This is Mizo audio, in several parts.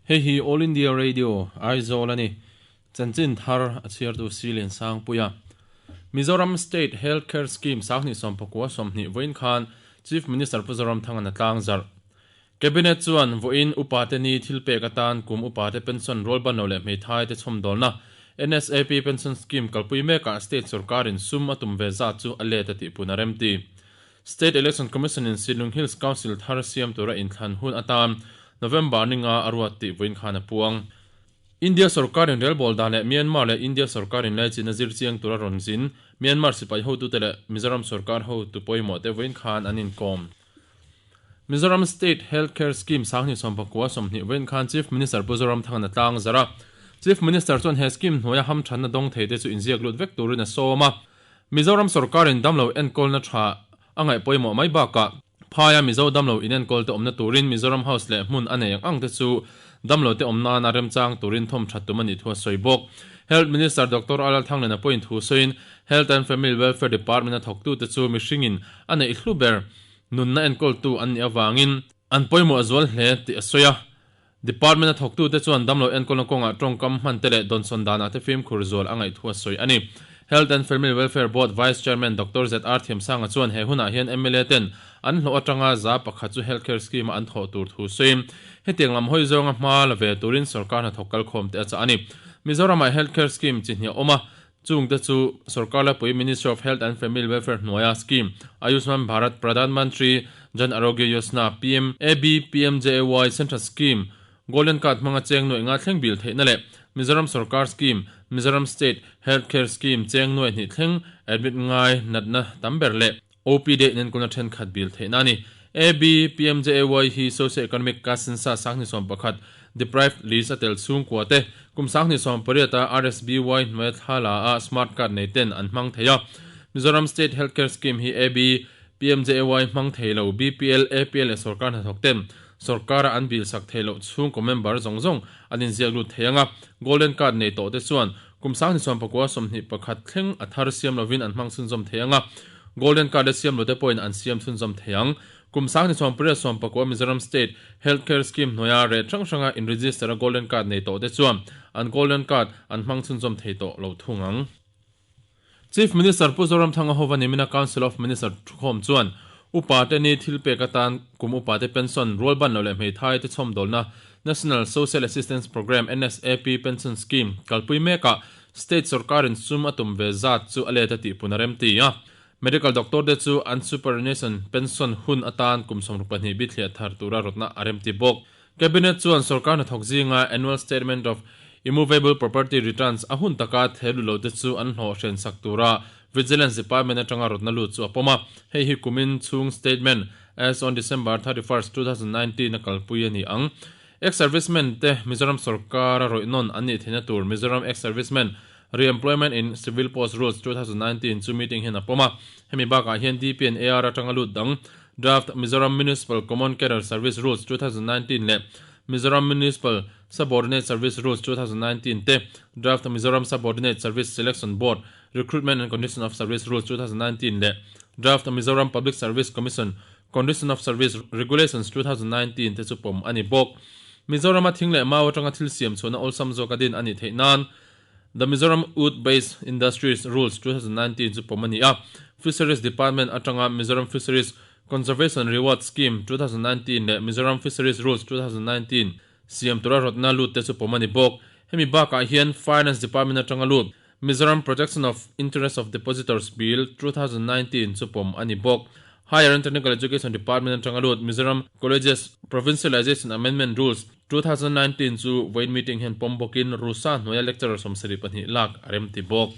Hei hi All India Radio, Aizawl a ni. Chanchin thar a chhiartu Silian Sangpuia. Mizoram State Health Care Scheme 2019 20 vawiin khan Chief Minister Pu Zoramthanga'n a tlangzarh. Cabinet chuan vawiin upate ni thil pek atan kum upate pension rualbanlo leh hmeithai te chhawmdawlna NSAP Pension Scheme kalpui mekah state sorkarin sum a tum ve zat chu a let a tihpun a remti. State Election Commission in Silung Hills Council thar siam tura inthlan hun atan November ni nga a ruat tih vawiin khan a puang. India sorkar in relbawl dan leh Myanmar leh India sorkar in laichin a zir chiang tura rawn zin Myanmar sipai hotute leh Mizoram sorkar hotu pawimawh te vawiin khan an inkawm. Mizoram State Health Care Scheme 2019 20 vawiin khan Chief Minister Pu Zoramthanga'n a tlang zarh a. Chief Minister chuan he scheme hnuaia hamthanna dawng thei te chu inziak lut vek turin a sawm a. Mizoram sorkarin damlo enkawlna tha a ngaih pawimawh mai bakah phaia Mizo damlo inenkawlte awmna turin Mizoram House leh hmun a nei ang ang te chu damlote awm nana remchang turin thawm that tum a nih thu a sawi bawk. Health Minister Doctor Alal Thanglena pawhin thu sawiin Health and Family Welfare Department a thawktute chu mihringin a neih hlu ber nunna enkawltu an nih avangin an pawimawh zual hle tih a sawi a. Department a thawktute chuan damlo enkawlna kawngah tawngkam hman te leh dawnsawn danah te fimkhur zual a ngaih thu a sawi a ni. Health and Family Welfare Board Vice Chairman Doctor ZR Thiamsanga chuan he hunah hian mla ten an hlawh atanga za pakhat chu Health Care Scheme-a an thawh tur thu sawiin hetiang lam hawi zawnga hma la ve turin sawrkar hnathawk kalkhawm te a chah a ni. Mizoramah Health Care Scheme chi hniah awm a, Chungte chu Sorkar Laipui Ministry of Health and Family Welfare hnuaia scheme Ayushman Bharat Pradhan Mantri Jan Arogya Yojana, PM AB PMJAY, Central Scheme, Golden Card hmanga cheng nuaih nga thleng bil theihna leh Mizoram Sorkar Scheme, Mizoram State Health Care Scheme cheng nuaih hnih thleng admit ngai natna tam ber leh OPD inenkawlna thenkhat bil theihna a ni. AB, PMJAY hi Socio-Economic Caste Census 2011 Deprived List a tel chhungkua te kum 2018 a RSBY hnuaia thla la a Smart Card nei ten an hmang thei a. Mizoram State Health Care Scheme hi AB, PMJAY hmang thei lo, BPL, APL leh sawrkar hnathawk ten sawrkara an bil sak thei loh chhungkaw member zawng zawng an inziak lut thei ang a. Golden Card nei tawh te chuan kum 2021 thleng a thar siam lovin an hmang chhunzawm thei ang a. Golden Card a siam lote pawhin an siam chhunzawm thei ang. Kum 2019 Mizoram State Health Care Scheme hnuaia rate hrang hranga in-register a Golden Card nei tawhte chuan an Golden Card an hmang chhunzawm thei tawh lo thung ang. Chief Minister Pu Zoramthanga hova nimina Council of Minister thukhawm chuan upa te ni thil pek atan kum upa te pension rual ban lo leh hmeithai te chhawmdawlna National Social Assistance Programme, NSAP, Pension Scheme kalpui mekah State sorkarin sum a tum ve zat chu a let a tihpun a remti a. Medical doctor te chu an superannuation pension hun atan kum 62 bithliah thar tura rawtna a remti bawk. Cabinet chuan sorkar hnathawk zinga Annual Statement of Immovable Property Returns a hun taka thehlut lo te chu an hlawh hren sak tura Vigilance Department atanga rawtna lut chu a pawm a. Hei hi kumin chhung statement as on December 31st, 2019 a kalpui a ni ang. Ex-servicemen te Mizoram sorkara rawih nawn an nih theihna tur Mizoram Ex-servicemen Re-employment in Civil Post Rules 2019 chu meeting hian a pawm a. Hemi bakah hian DP and AR atanga lut dang Draft Mizoram Municipal Common Cadre Service Rules 2019 leh Mizoram Municipal Subordinate Service Rules 2019 te, Draft Mizoram Subordinate Service Selection Board Recruitment and Condition of Service Rules 2019 leh Draft Mizoram Public Service Commission Condition of Service Regulations 2019 te chu pawm a ni bawk. Mizorama thing leh mau atanga thil siam chhuahna awlsam zawk a din a nih theih nan The Mizoram Wood Based Industries Rules 2019 chu pawm a ni a. Fisheries Department atanga Mizoram Fisheries Conservation Reward Scheme 2019 leh Mizoram Fisheries Rules 2019 siam tura rawtna lut te chu pawm a ni bawk. Hemi bakah hian Finance Department atanga lut Mizoram Protection of Interest of Depositors Bill 2019 chu pawm a ni bawk. Higher and Technical Education Department atanga lut Mizoram Colleges Provincialization Amendment Rules 2019 chu vawiin meeting hian pawm bawkin Rusa hnuaia lecturer 72 lak a remti bawk.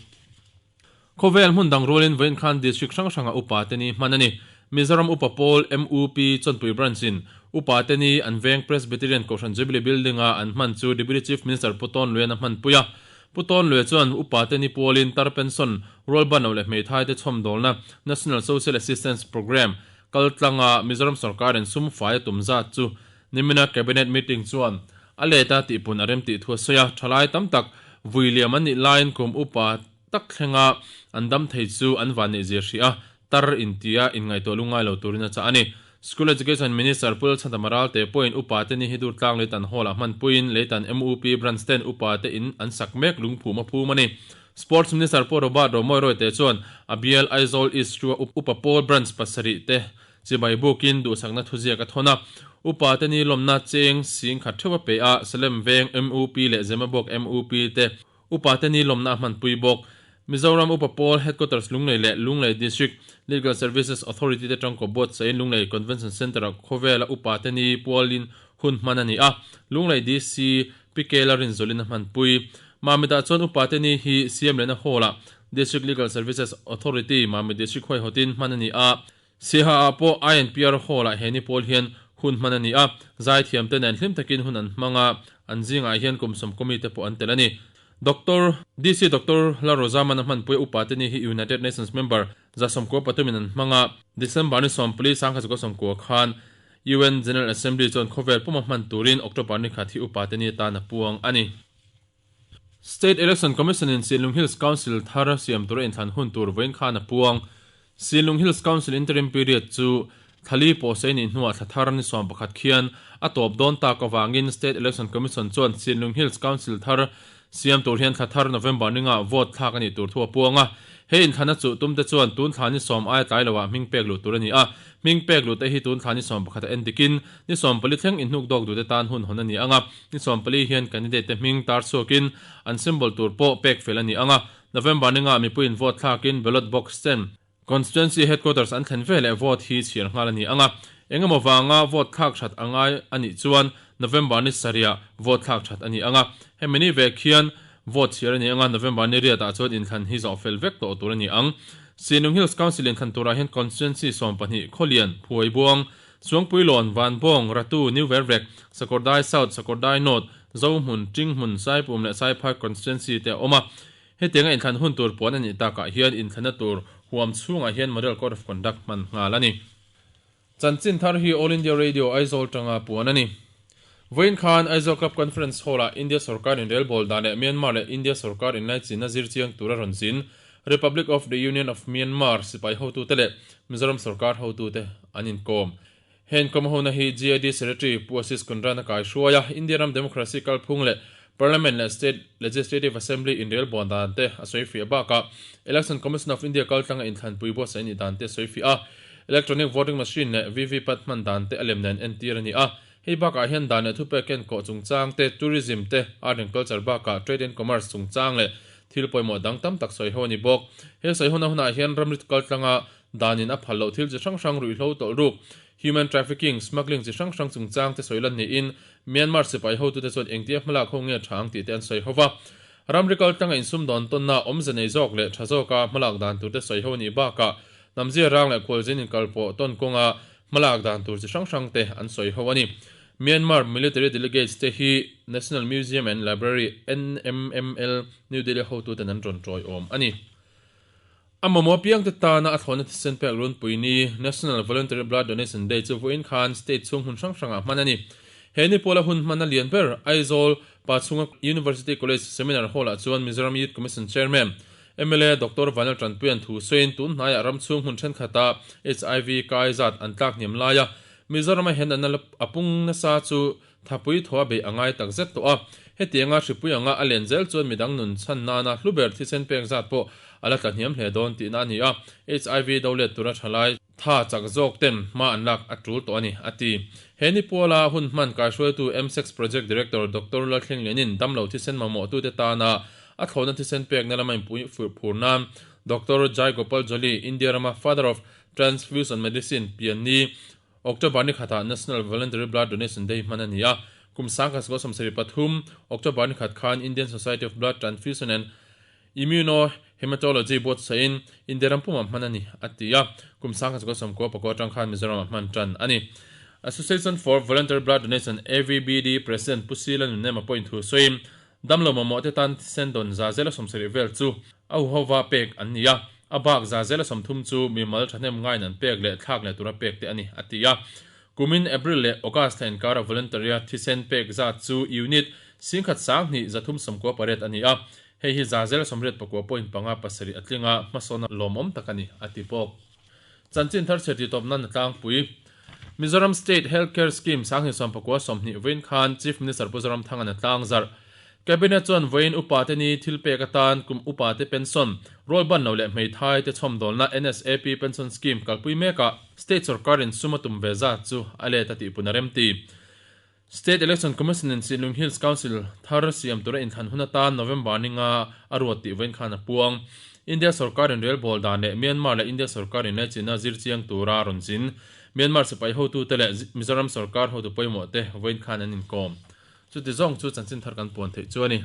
Khawvel hmun dang rualin vawiin khan district hrang hranga upa te ni hman a ni. Mizoram Upa Pawl, MUP, Chawnpui Branch in upa te ni an veng Presbyterian Kohhran Jubilee Building a an hman chu Deputy Chief Minister Pu Tawn Luian a hmanpui a. Pu Tawn Luia chuan upa te ni pualin tar pension, rualbanlo leh hmeithai te chhawmdawlna National Social Assistance Programme kaltlanga Mizoram sorkarin sum fai a tum zat chu nimina Cabinet meeting chuan a let a tihpun a remtih thu a sawi a. Thalai tam tak vui liam an nih laiin kum upa tak thlenga an dam thei chu an vanneih zia hrih a, tar intia inngaihtuah lungngai lo turin a chah a ni. School Education Minister Pu Lalchhandama Ralte pawhin upa te ni hi Durtlang Leitan Hall-ah hmanpuiin Leitan MUP Branch ten upa te in an sak mek lungphum a phum a ni. Sports Minister Pu Robert Romawia Royte chuan a bial Aizawl East Hrua Upa Pawl Branch pasarih te chibai bukin duhsakna thuziak a thawn a. Upa te ni lawmna cheng sing khat theuh a pe a, Salem Veng MUP leh Zemabawk MUP te Upa te ni lawmna a hmanpui bawk. Mizoram Upa Pawl Headquarters Lunglei leh Lunglei District Legal Services Authority te tangkaw buatsahin Lunglei Convention Centre-ah khawvela Upa te ni pualin hun hman a ni a, Lunglei DC Pi Kela Rinzawlin a hmanpui. Mamit-ah chuan Upa te ni hi Siamlena Hall-ah District Legal Services Authority Mamit District huaihawtin hman a ni a, Siaha-ah pawh INPR Hall-ah he ni pawl hian hun hman a ni a, zaithiamte nen hlim takin hun an hmang a, an zingah hian kum sawm committee pawh an tel a ni. Doctor DC Doctor La Rozaman a hmanpui a upate ni hi United Nations member 190 patumin an hmang a, December ni 14 1990 khan UN General Assembly chuan khawvel puma hman turin October ni khat hi upate ni atan a puang a ni. State Election Commission in Sinlung Hills Council thar siam tura inthlan hun tur vawiin khan a puang. Sinlung Hills Council interim period chu thlali pawhsei nih hnuah thla thar ni 11 khian a tawp dawn tak avangin State Election Commission chuan Sinlung Hills Council thar siam tur hian thla thar November ninga vote thlak a nih tur thu a puang a. He inthlana chuh tumte chuan tun thla ni sawm aia tlai loah hming pek luh tur a ni a. Hming pek luhte hi tun thla ni 11 a en dikin ni 14 thleng inhnuk dawk duhte tan hun hawn a ni ang a. Ni 14 hian candidate te hming tar chhuakin an symbol tur pawh pek fel a ni ang a. November ninga mipuiin vote thlakin ballot box ten Constituency headquarters an thlen veleh vote hi chhiar nghal a ni ang a. Engemaw vanga vote thlak that a ngai a nih chuan November ni sarihah vote thlak that a ni ang a. Hemi ni vek hian vote chhiar a ni ang a, November ni riatah chuan inthlan hi zawh fel vek tawh tur a ni ang. Sinung Hills Council inthlan turah hian Constituency 12, Khawlian, Phuaibuang, Suangpuilawn, Vanbawng, Ratu, New Vervek, Sakawrdai South, Sakawrdai North, Zohmun, Tinghmun, Saipum leh Saiphai Constituency te a awm a. Hetianga inthlan hun tur puan a nih takah hian inthlanna tur huam chhungah hian Model Code of Conduct hman nghal a ni. Chanchin thar hi All India Radio Aizawl tanga puan a ni. Vawiin khan Aizawl Club Conference Hall-ah India sorkar inrelbawl dan leh Myanmar leh India sorkar inlaichinna zir chiang tura rawn zin Republic of the Union of Myanmar sipai hotute leh Mizoram sorkar hotute an inkawm. He inkawm hona hi GAD Secretary Pu Ashish Kundra-na kaihruai a, India ram democracy kalphung leh Parliament leh State Legislative Assembly inrelbawn dan te a sawi fiah bakah Election Commission of India kaltlanga inthlanpui buatsaih nih dan te a sawi fiah a, Electronic Voting Machine leh VVPAT hman dan te a lem nen entir a ni a. Hei bakah hian dan leh thupek kenkawh chungchang te, tourism te, art and culture bakah trade and commerce chungchang leh thil pawimawh dang tam tak sawi ho a ni bawk. He sawi hona hunah hian ramri kaltlanga danin a phal loh thil chi hrang hrang ruihhlo tawlh ruk, human trafficking, smuggling chi hrang hrang chungchang te sawi lan niin Myanmar sipai hotute chuan engtia hmalak ho nge tha ang tih te an sawi ho va. Ramri kaltlanga insumdawn tawnna awmze nei zawk leh tha zawka hmalak dan tur te sawi ho nih bakah hnamzia rang leh khualzin inkalpawh tawn kawnga hmalak dan tur chi hrang hrang te an sawi ho a ni. Myanmar Military Delegates te hi National Museum and Library, NMML, New Delhi hotuten an rawn tawiawm a ni. A mamawh apiangte tana a thlawhna thisen pek runpui ni, National Voluntary Blood Donation Day chu vawiin khan state chhung hmun hrang hrangah hman a ni. He ni pawla hun hman a lian ber, Aizawl, Pachhunga University College Seminar Hall-ah chuan Mizoram Youth Commission Chairman, mla Doctor Vanel Tanpuia'n thu sawiin tun hnaiah ram chhung hmun thenkhatah HIV kai zat an tlak hniam laia Mizorama hian an a pung nasa chu Thapui thaw a beih a ngai tak zet tawh a, hetianga hripui anga a len zel chuan midang nun chhan nana hlu ber thisen pek zat pawh a la tla hniam hle dawn tihna a ni a, HIV do let tura thalai tha chak zawk ten hma an lak a tul tawh a ni, a ti. He ni puala hun hman kaihruaitu MSEX Project Director Doctor Lalthleng Lianin damlo thisen mamawhtute tana a thlawhna thisen pekna lama inpui phur nan Doctor Jai Gopal Jolly, India rama Father of Transfusion Medicine pian ni October ni khatah National Voluntary Blood Donation Day hman a ni a, kum 1973 October ni khat khan Indian Society of Blood Transfusion and Immunohematology buatsaihin India ram pumah hman a ni, a ti a, kum 1994 atang khan Mizoramah hman tan a ni. Association for Voluntary Blood Donation, AVBD, President Pu Sila Nunema pawhin thu sawiin, Damlo mamawh te tan thisen dawn za zela 70 vel chu a huhova pek an ni a, a bak za zela 30 chu mimal thahnem ngaiin an pek leh thlak leh tura pek te a ni, a ti a. Kumin April leh August thla inkara voluntary-a thisen pek zat chu unit 13,398 a ni a, hei hi za zela 89.57 a tling a, hmasawnna lawmawm tak a ni, a ti bawk. Chanchin thar chhe tih tawp nan a tlangpui. Mizoram State Health Care Scheme 1929 vawiin khan Chief Minister Pu Zoramthanga'n a tlangzarh. Cabinet chuan vawiin upate ni thil pek atan kum upate pension, rualban lo leh hmeithai te chhawmdawlna NSAP Pension Scheme kalpui mekah State sorkarin sum a tum ve zat chu a let a tihpun a remti. State Election Commission in Sinlung Hills Council thar siam tura inthlan hun atan November ninga a ruat tih vawiin khan a puang. India sorkarin rel bawl dan leh Myanmar leh India sorkarin Laichina zir chiang tura rawn zin Myanmar sipai hotute leh Mizoram sorkar hotu pawimawh te vawiin khan an inkawm. Chuti zawng chu chanchin thar kan puan theih chu a ni.